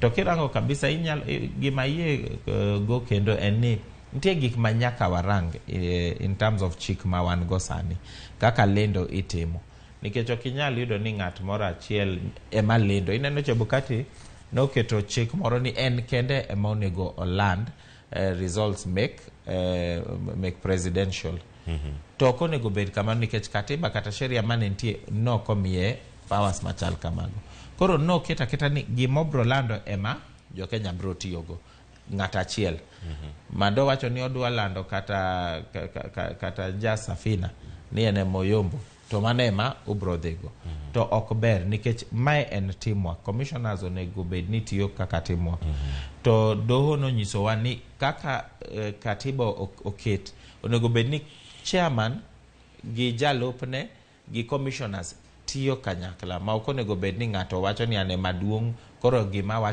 To kirango kabisa inyalo gima yie go kendo en ni nitie gik ma nyaka warang in terms of chik ma wan go sani kaka lendo itimo, nikech ok inyal yudo ni ng'at moro achiel ema lendo. Ineno, Chebukati noketo chik moro ni en kende ema onego oland results mek presidential. To ok onego bed kamano, nikech katiba kata sheria mane nitie nokomiye powers machal kamago. Koro noketo aketa ni gima obro lando ema jokenya bro tiyogo, ng'at achiel. Mando wacho ni odwa lando kata ja Safina ni en ema oyombo, to mano ema ubro dhigo. To ok ber, nikech mae en teamwork. Commissioners onego bed ni tiyo kaka teamwork. To doho nonyisowa ni kaka katiba oket, onego bed ni chairman gi jalupne gi commissioners tiyo kanyakla, ma ok onego bed ni ng'ato wacho ni an ema duong', koro gima